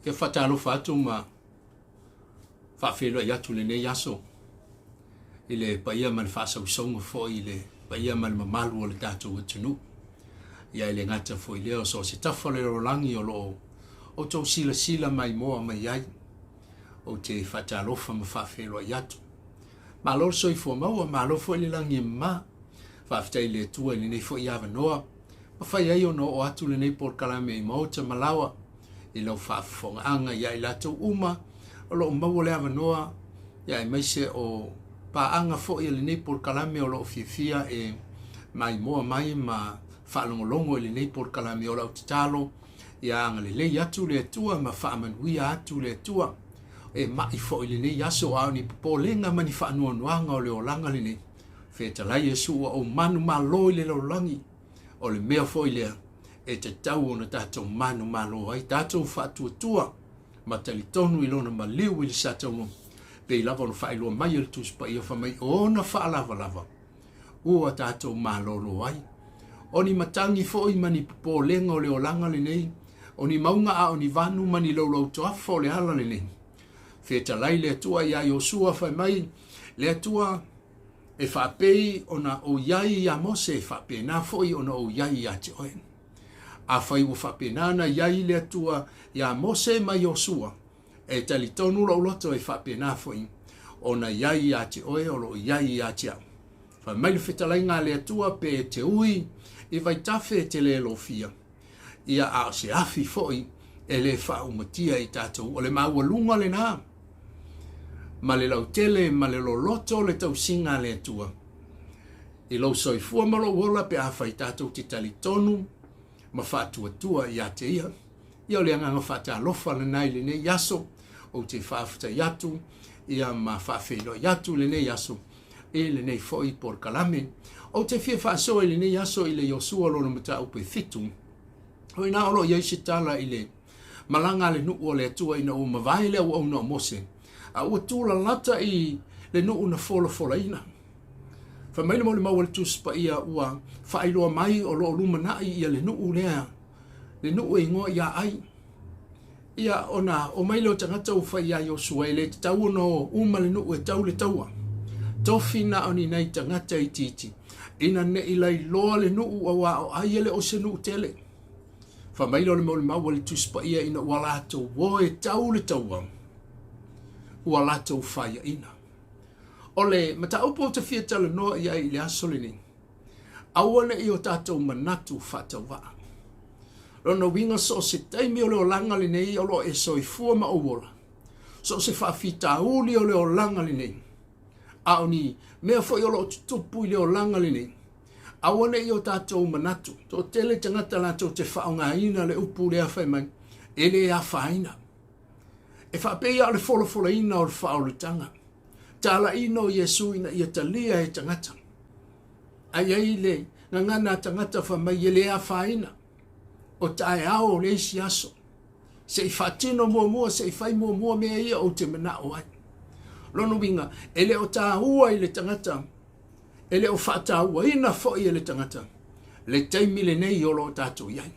Ia faatalofa atu ma faafeiloai atu lenei aso i le paia ma le faasausauga foi i le paia ma le mamalu o le tatou atunuu. Ia e le gata foi lea o so o se tafa o le lalolagi o lo o outou silasila maimoa mai ai. Ou te faatalofa ma faafeiloai atu. Malo le soifua maua, malo foi le lagi e mama. Faafetai i le Atua i lenei foi avanoa. Mafai ai ona oo atu lenei polokalame i maota ma laoa i lau faafofogaaga ia i latou uma o lo o maua le avanoa ia aemaise o paaga foi a lenei polokalame o lo o fiafia e maimoa mai ma faalogologo i lenei polokalame. O lau tatalo ia agalelei atu le Atua ma faamanuia atu le Atua e mai foi i lenei aso a o ni popolega ma ni faanoanoaga o le olaga lenei. Fetalai Iesu ua ou manumalo i le lalolagi o le mea foi lea e tatau ona tatou manumalo ai, tatou faatuatua ma talitonu i lona maliu i le sataua, pei lava ona faailoa mai e le Tusi Paia fai mai o ona faalavalava ua tatou malolo ai. O ni matagi foi ma ni popolega o le olaga lenei, o ni mauga a o ni vanu ma ni laulautoafa o le ala lenei. Fetalai le Atua iā Iosua fai mai, le Atua e faapei ona ou i ai iā Mose, e faapena foi ona ou i ai ia te oe. Afai ua faapena ona i ai le Atua iā Mose ma Iosua, e talitonu lou loto e faapena foi ona i ai ia te oe o lo o i ai ia te au. Fai mai le fetalaiga a le Atua pe e te ui i vaitafe e te le lofia, ia a o se afi foi e le faaumatia i tatou. O le maualuga lena ma le lautele ma le loloto o le tausiga a le Atua i lou soifua ma lou ola pe afai tatou te talitonu ma faatuatua ia te ia. Ia o le agaga faatalofa lena i lenei aso. Ou te faafetai atu ia ma faafeiloai atu lenei aso i lenei foi polokalame. Ou te fia faasoa i lenei aso i le Iosua lona mataupu e fitu. O ina o lo o i ai se tala i le malaga a le nuu o le Atua ina ua mavae le auauna o Mose, a ua tulalata i le nuu na folafolaina. Fai mai le molimau a le Tusi Paia ua faailoa mai o lo o lumanai ia le nuu lea, le nuu e igoa ia Ai. Ia ona omai lea o tagata ua fai ia Iosua e le tatau ona o uma le nuu e tau le taua. Tofi na o ni nai tagata itiiti ina ne i lailoa le nuu auā o Ai e le o se nuu tele. Fai mai lea o le molimau a le Tusi Paia ina ua latou o e tau le taua, ua latou faiaina. O le mataupu ou te fia talanoa i ai i le aso lenei, aua ne i o tatou manatu faatauvaa. Lona uiga so o se taimi o le olaga lenei o lo o e soifua ma ou ola, so o se faafitauli o le olaga lenei, a o ni mea foi o lo o tutupu i le olaga lenei, aua ne i o tatou manatu, toatele tagata latou te faaaogaina le upu lea fai mai, e le afaina. E faapei a o le folafolaina o le faaolataga, talaiina o Iesu ina ia talia e tagata. A i ai le gagana a tagata fai mai e le afaina, o taeao o le isi aso. Se i faatino muamua, se i fai muamua mea ia ou te manao ai. Lona uiga, e le o taua i le tagata, e le o faatauaina foi e le tagata le taimi lenei o lo o tatou i ai.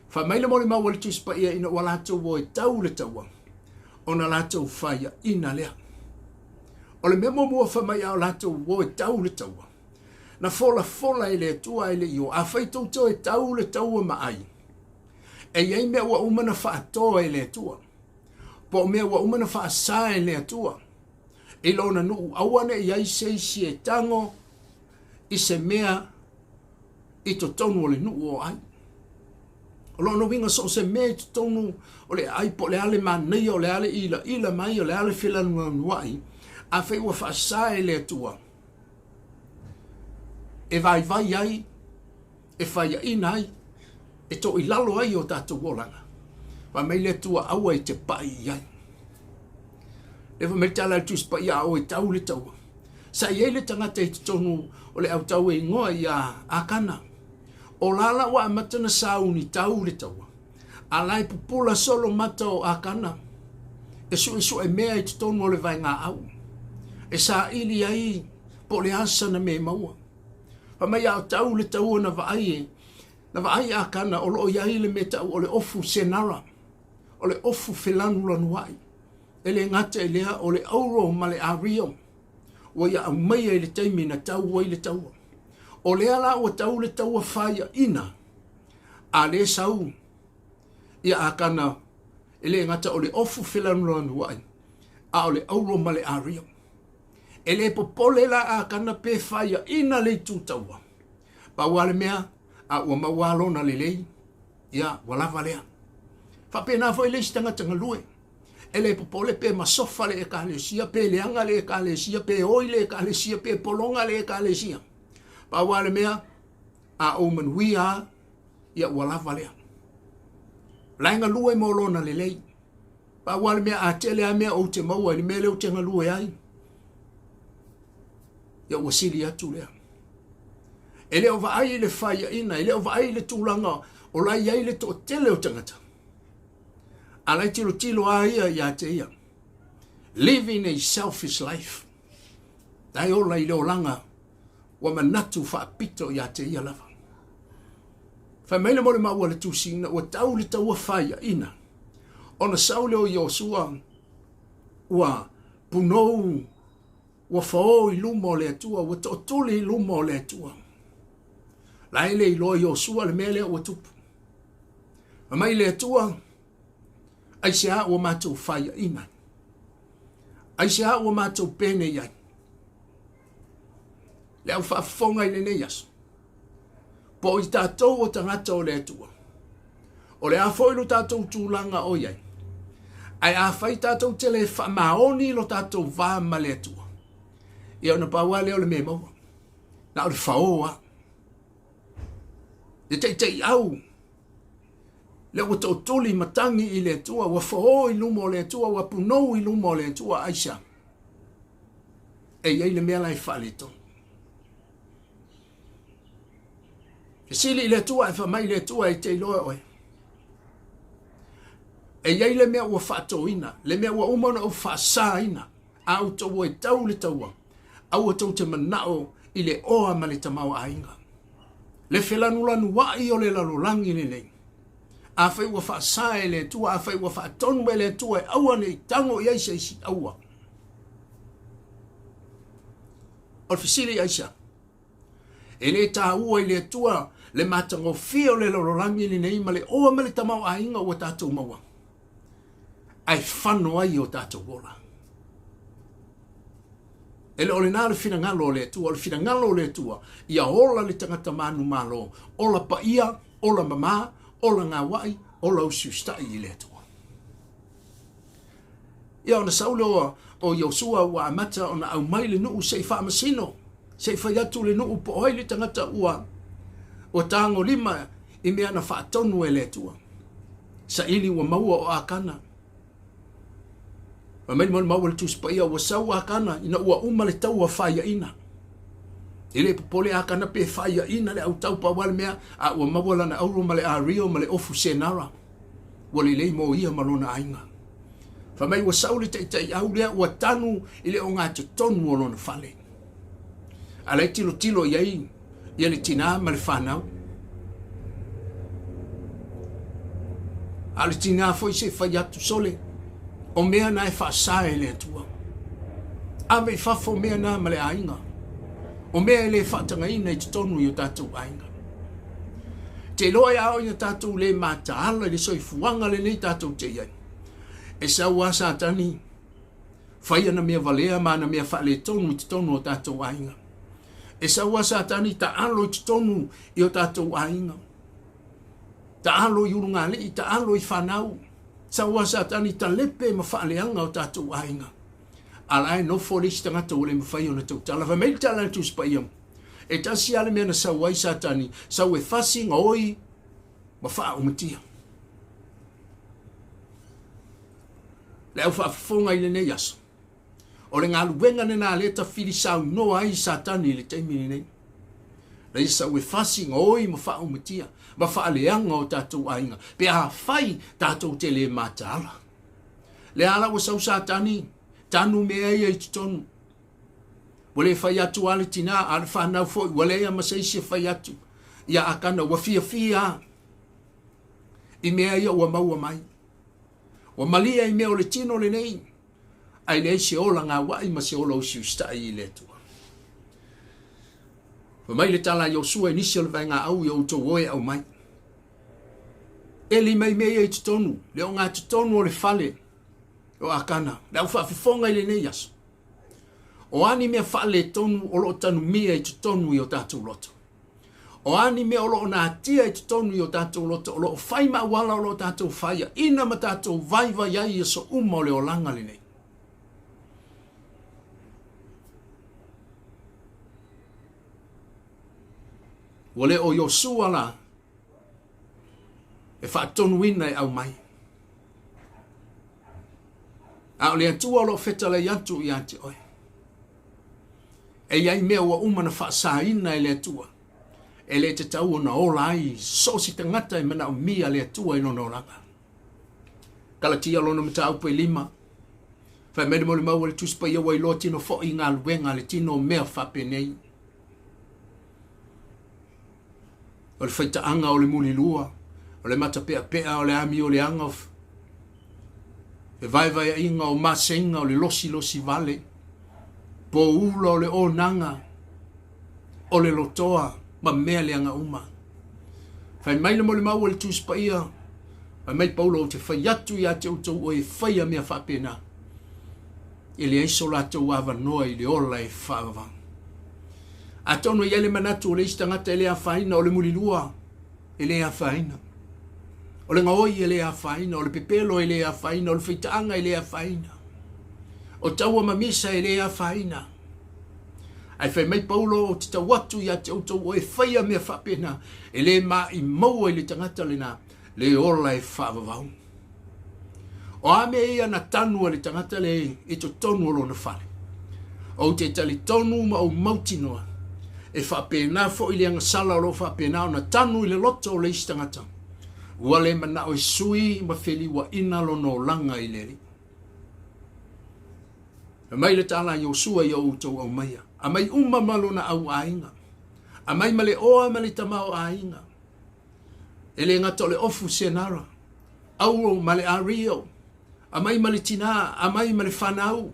Fai mai le molimau a le Tusi Paia ina ua latou o e tau le taua, ona latou faiaina lea. O le mea muamua fai mai a o latou o e tau le taua, na folafola e le Atua ae le i o, afai tou te o e tau le taua ma Ai, e i ai mea ua uma na faatoa e le Atua, po o mea ua uma na faasa e le Atua i lona nuu, aua ne i i ai se isi e tago i se mea i totonu o le nuu o Ai. O lona uiga so o se mea i totonu o le Ai po o le a le manaia, o le a le ilaila mai, o le a le felanuanuai, afai ua faasa e le Atua e vaivai ai, e faiaina ai, e toilalo ai o tatou olaga, fai mai le Atua aua e te pai i ai. Le fai mai le tala a le Tusi Paia a o e tau le taua. Sa i ai le tagata i totonu o le autau e igoa ia Akana. O la la ua amata na sauni tau le taua. A la e pupula solo mata o Akana e suesue mea i totonu o le vaegaau. E saili ai po o le a sana mea e maua. Fai mai a o tau le taua na vaai e na vaai Akana o lo o i ai le mea tau o le ofu senara. o le ofu felanulanuai. E le gata i lea, o le auro ma le ario ua ia aumaia i le taimi na tau ai le taua. O lea la ua tau le taua faiaina, a lea sau ia Akana, e le gata o le ofu felanulanuai, a o le auro ma le ario. E le popole la Akana pe faiaina le itu taua. Pau lava le mea, a ua maua lona lelei, ia, ua lava lea. Faapena foi le isi tagata galue. E le popole pe masofa le ekalesia, pe leaga le ekalesia, pe oi le ekalesia, pe pologa le ekalesia. Pau lava le mea, a ou manuia lava, ia ua lava lea. O la e galue mo lona lelei. Pau lava le mea, a tele lava mea ou te maua i le mea lea ou te galue ai, ia ua sili atu lea. E le o vaai i le faiaina, e le o vaai i le tulaga o la e i ai le toatele o tagata. A la e tilotilo lava ia ia te ia. Living a selfish life. La e ola i le olaga ua manatu faapito ia te ia lava. Fai mai le molimau a le Tusi ina ua tau le taua faiaina, ona sau lea o Iosua ua punou, ua fao i luma o le Atua, ua tootuli i luma o le Atua. La e le iloa Iosua le mea lea ua tupu. Fai mai le Atua, aisea ua matou faiaina ai? Aisea ua matou penei ai? Le au faafofoga i lenei aso, po o i tatou o tagata o le Atua, o le a foi lo tatou tulaga o i ai, ae afai tatou te le faamaoni lo tatou va ma le Atua, ia ona pau lava lea o le mea e maua, na o le fao lava. Le taitaiau, lea ua tootuli matagi i le Atua, ua fao i luma o le Atua, ua punou i luma o le Atua, aisea? E i ai le mea la e faaletonu. Fesili i le Atua ae fai mai le Atua e te iloa oe. E i ai le mea ua faatoina, le mea ua uma ona ou faasaina, a outou e tau le taua, aua tou te manao i le oa ma le tamaoaiga. Le felanulanuai o le lalolagi lenei. Afai ua faasa e le Atua, afai ua faatonu e le Atua e aua ne i tago i ai se isi, aua. O le fesili aisea? E le taua i le Atua le matagofie o le lalolagi lenei ma le oa ma le tamaoaiga ua tatou maua, ae fano ai o tatou ola. E le o lena le finagalo o le Atua. O le finagalo o le Atua, ia ola le tagata manumalo, ola paia, ola mamā, ola gauaʻi, ola usiusitai i le Atua. Ia ona sau lea o Iosua ua amata ona aumai le nuu se i faamasino, se i fai atu le nuu po o ai le tagata ua ua tagolima i mea na faatonu e le Atua. Saili ua maua o Akana. Fai mai le molimau a le Tusi Paia ua sau Akana ina ua uma le taua faiaina. E le popole Akana pe faiaina le autau pau lava le mea a ua maua lana auro ma le ario ma le ofu senara. Ua lelei mo ia ma lona aiga. Fai mai ua sau le taitaiau lea ua tanu i le ogatotonu o lona fale. A la e tilotilo i ai ia le tinā ma le fanau. A o le tinā foi se i fai atu sole, o mea na e faasa e le Atua. Ave i fafo mea na ma le aiga. O mea e le faatagaina i totonu i o tatou aiga. Te iloa e ao ina tatou le mataala i le soifuaga lenei tatou te i ai. E sau lava Satani, fai ana mea valea ma ana mea faaletonu i totonu o tatou aiga. E sau lava Satani taalo i totonu i o tatou aiga. Taalo i ulugalii, taalo i fanau. Sau lava Satani talepe ma faaleaga o tatou aiga. A la e nofo le isi tagata ua le mafai ona tautala. Fai mai le tala a le Tusi Paia, e tasi lava le mea na sau ai Satani, sau e fasi, gaoi ma faaumatia. Le au faafofoga i lenei aso, o le galuega lena lea e tafili saunoa ai Satani i le taimi lenei. Na ia sau e fasi, gaoi ma faaumatia ma faaleaga o tatou aiga, pe afai tatou te le mataala. Lea la ua sau Satani, tanu mea ia i totonu. Ua le fai atu lava le tinā, a o le fanau foi, ua leai lava ma se isi e fai atu ia Akana, ua fiafia lava i mea ia ua maua mai. Ua malie i mea o le tino lenei, ae leai se ola gauai ma se ola usiusitai i le Atua. Fai mai le tala a Iosua i nisi o le vaegaau i outou o e aumai. Eli mai mea ia i totonu, le ogatotonu o le fale o Akana, le au faafofoga i lenei aso. O a ni mea faaletonu o lo o tanumia i totonu i o tatou loto? O a ni mea o lo o natia i totonu i o tatou loto o lo o fai ma auala o lo o tatou faiaina ma tatou vaivai ai i aso uma o le olaga lenei? Ua le o Iosua la e faatonuina e aumai. A o le Atua o lo o fetalai atu ia te oe. E i ai mea ua uma na faasaina e le Atua, e le tatau ona ola ai so o se tagata e manaomia le Atua i lona olaga. Kalatia lona mataupu e lima, fai mai le molimau a le Tusi Paia ua iloa tino foi i galuega a le tino o mea faapenei. O le faitaaga o le mulilua, o le matapeapea o le amioleaga o fevaevaeaiga o maseiga o le losilosi vale, poula o le onaga, o le lotoa ma mea leaga uma. Fai mai le molimau a le Tusi Paia, fai mai Paulo, ou te fai atu ia te outou o e faia mea faapena, e leai so latou avanoa i le ola e faavavau. Atonu e i ai le manatu o le isi tagata e le afaina, o le mulilua e le afaina, o le gaoi e le afaina, o le pepelo e le afaina, o le faitaaga e le afaina, o taua ma misa e le afaina. Ae fai mai Paulo, ou te tau atu ia te outou o e faia mea faapena, e le maimau i le tagata lena le ola e faavavau. O a mea ia na tanu a le tagata le i totonu o lona fale? Ou te talitonu ma ou mautinoa, e faapena foi le agasala o lo o faapena ona tanu i le loto o le isi tagata, ua le manao e sui ma feliuaina lona olaga i le Alii. Fai mai le tala a Iosua ia outou aumaia, aumai uma ma lona auaiga, aumai ma le oa ma le tamaoaiga, E le gata o le ofu senara, auro ma le ario, aumai ma le tinā, aumai ma le fanau,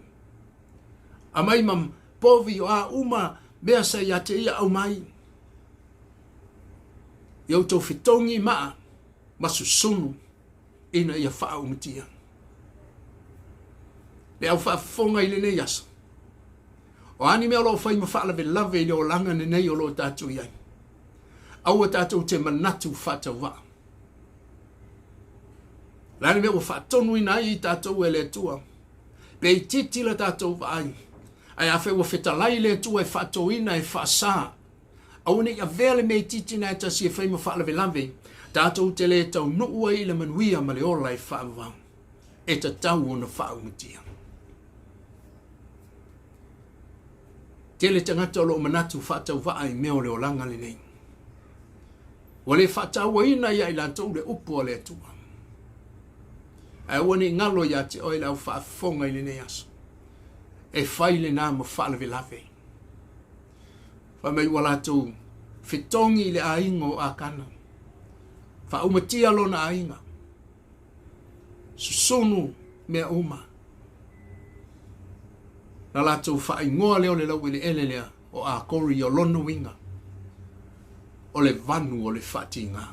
aumai ma povi o a uma mea sa ia te ia aumai. Ia outou fetogi maa ma susunu ina ia faaaumatia. Le au faafofoga i lenei aso, o a ni mea o lo o fai ma faalavelave i le olaga lenei o lo o tatou i ai, Aua tatou te manatu faatauvaa. O le a le mea ua faatonuina ai i tatou e le Atua? Pe itiiti la tatou vaai, ae afai ua fetalai le Atua e faatoina, e faasa, aua ne i avea le mea itiiti na e tasi e fai ma faalavelave, tatou te le taunuu ai i le manuia ma le ola e faavavau. E tatau ona faaumatia. Tele tagata o lo o manatu faatauvaa i mea o le olaga lenei. Ua le faatauaina ia i latou le upu a le Atua. Ae aua ne i galo ia te oe le au faafofoga i lenei aso. E fai lena ma faalavelave. Fai mai ua latou fetogi i le aiga o Akana. Faaumatia lona aiga. Susunu mea uma. Na latou faaigoa lea o le laueleele lea o Akori o lona uiga, o le vanu o le faatiga.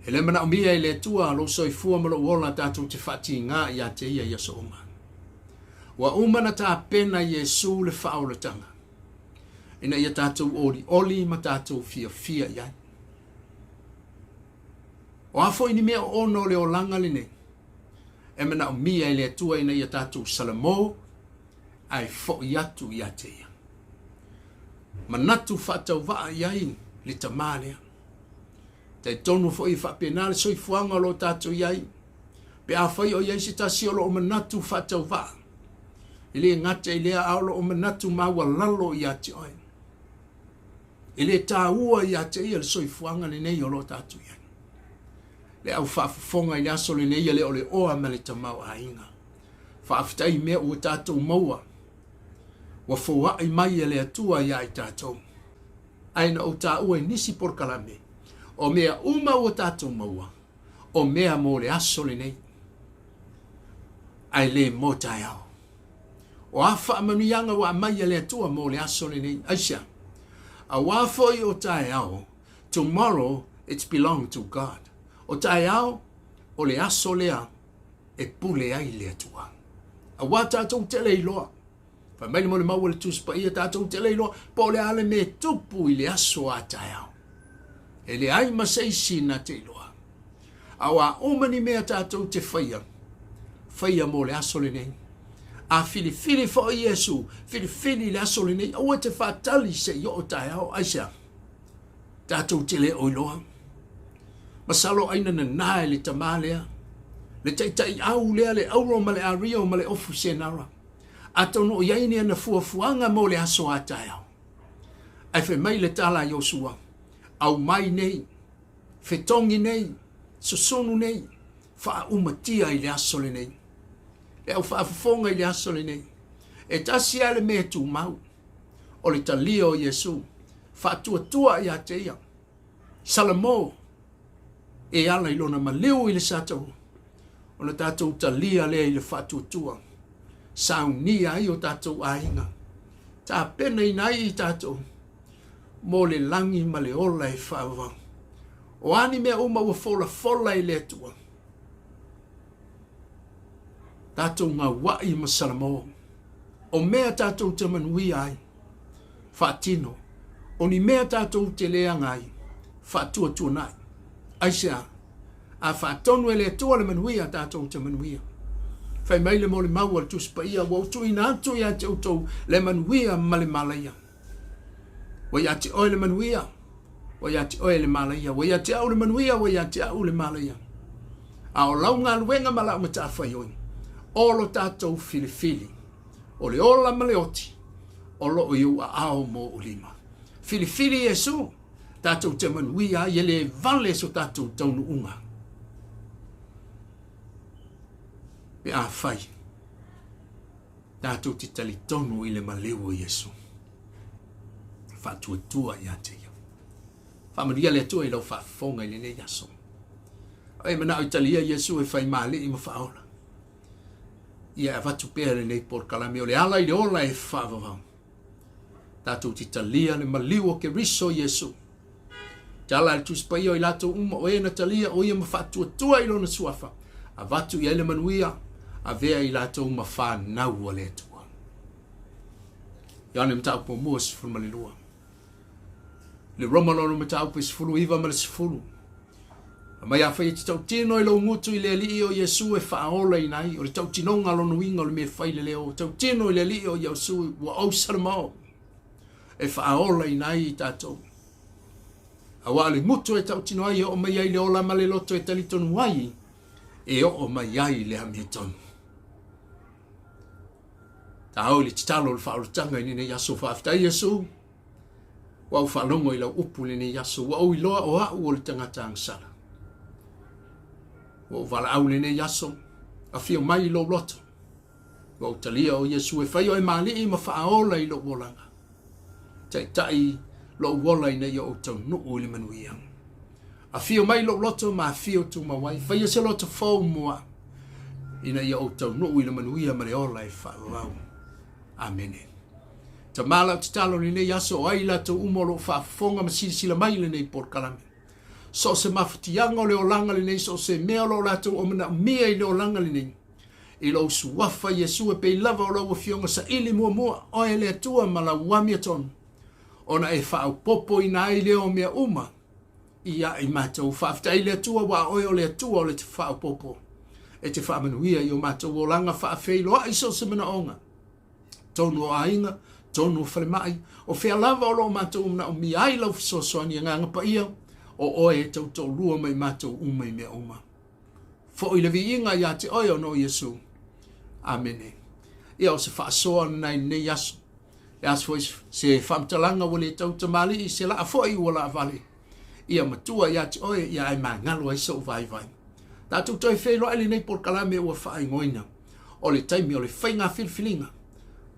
E le manaomia e le Atua lou soifua ma lou ola tatou te faatiga ia te ia i aso uma. Ua uma na tapena Iesu le faaolataga ina ia tatou olioli ma tatou fiafia i ai. O a foi ni mea oona o le olaga lenei, e manaomia e le Atua ina ia tatou salamo ae foi atu ia te ia. Manatu faatauvaa i ai le tamā lea. Talitonu foi e faapena le soifuaga o lo o tatou i ai. Pe afai o i ai se tasi o lo o manatu faatauvaa, e le gata i lea a o lo o manatu maualalo ia te oe. E le taua ia te ia le soifuaga lenei o lo o tatou i ai. Le au faafofoga i le aso lenei e le o le oa ma le tamaoaiga. Faafetai i mea ua tatou maua, ua foai mai e le Atua ia i tatou. Ae na ou taua i nisi polokalame, o mea uma ua tatou maua, O mea mo le aso lenei, ae le mo taeao. O a faamanuiaga ua aumai e le Atua mo le aso lenei? Aisea? Auā foi o taeao, tomorrow it's belong to God. O taeao, o le aso lea e pule ai le Atua. Auā tatou te le iloa. Fai mai le molimau a le Tusi Paia, tatou te le iloa po o le a le mea e tupu i le aso a taeao. E leai ma se isi na te iloa. A o a uma ni mea tatou te faia, faia mo le aso lenei. A filifili foi Iesu, filifili le aso lenei, aua e te faatali se i oo taeao. Aisea? Tatou te le o iloa. Masalo ai na nana e le tamā lea, le taitaiau lea, le auro ma le ario ma le ofu senara. Atonu o i ai ni ana fuafuaga mo le aso a taeao. Ae fai mai le tala a Iosua, Aumai nei, fetogi nei, susunu nei, faaumatia i le aso lenei. Le au faafofoga i le aso lenei. E tasi lava le mea e tumau, o le talia o Iesu, faatuatua ia te ia. Salamo e ala i lona maliu i le sataua, ona tatou talia lea i le faatuatua, saunia ai o tatou aiga, tapenaina ai i tatou mo le lagi ma le ola e faavavau. O a ni mea uma ua folafola e le Atua, tatou gaua'i ma Salamo, o mea tatou te manuia ai, faatino, o ni mea tatou te leaga ai, faatuatuanai. Aisea? A faatonu e le Atua le manuia, tatou te manuia. Fai mai le molimau a le Tusi Paia, Ua ou tuuina atu ia te outou le manuia ma le malaia. Ua ia te oe le manuia, ua ia te oe le malaia, ua ia te au le manuia, ua ia te au le malaia. A o lau galuega ma lau matafaioi, o lo tatou filifili, o le ola ma le oti, o lo o i ou aao ma ou lima. Filifili Iesu, tatou te manuia ai, e le vale so tatou taunuuga. Pe afai, tatou te talitonu i le maliu o Iesu. Faatuatua ia te ia. Faamanuia le Atua i lau faafofoga i lenei aso. E manao i talia Iesu e fai ma alii ma faaola. Ia e avatu pea lenei polokalame o le ala i le ola e faavavau. Tatou te talia le maliu o Keriso Iesu. Te ala i le Tusi Paia o i latou uma o e na talia o ia ma faatuatua i lona suafa, avatu i ai le manuia, avea i latou ma fanau a le Atua. Ioane Mataupu Muamua 12. Le Roma lona mataupu e 19 ma le 10. Mai afai e te tautino i lou gutu i le Alii o Iesu e faaolaina ai, o le tautinoga lona uiga o le mea e fai le leo, tautino i le Alii o Iesu ua ou Salomao e faaolaina ai i tatou. Auā o le gutu e tautino ai e oo mai ai le ola ma le loto e talitonu ai e oo mai ai le amiotonu. Tāo i le tatalo o le faaolataga i lenei aso. Faafetai Iesu, ua ou faalogo i lau upu i lenei aso. Ua ou iloa o au o le tagata agasala. Ua ou valaau i lenei aso, afio mai i lou loto. Ua ou talia o Iesu e fai oe ma alii ma faaola i lou olaga. Taitai lou ola ina ia ou taunuu i le manuia. Afio mai lou loto ma afio tumau ai. Faia se loto fou mo au, ina ia ou taunuu i le manuia ma le ola e faavavau. Amene. Tama lau tatalo i lenei aso o ai latou uma o lo o faafofoga ma silasila mai i lenei polokalame. So o se mafatiaga o le olaga lenei, so o se mea o lo o latou o manaomia i le olaga lenei, i lou suafa Iesu e pei lava o lau Afioga saili muamua, oe le Atua ma lau amiotonu, ona e faaopoopoina ai lea o mea uma ia i matou. Faafetai i le Atua, aua oe o le Atua o le faaopoopo e te faamanuia i o matou olaga faafeiloai so o se manaoga, tonu o aiga, tonu o falemai, o fea lava o lo o matou manaomia ai lau fesoasoani Agaga Paia, o oe e tautoalua mai matou uma i mea uma. Foi le viiga ia te oe ona o Iesu. Amene. Ia o se faasoa lena i lenei aso. Le aso foi se faamatalaga ua le tau tamalii, se laa foi ua laavale. Ia matua ia te oe, ia ae magalo ai sou vaivai. Tatou toe feiloai lenei polokalame ua faaigoaina o le taimi o le faiga filifiliga.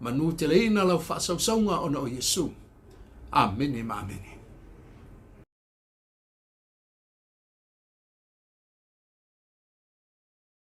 Manu teleina lau faasausauga ona o Iesu. Amene ma amene.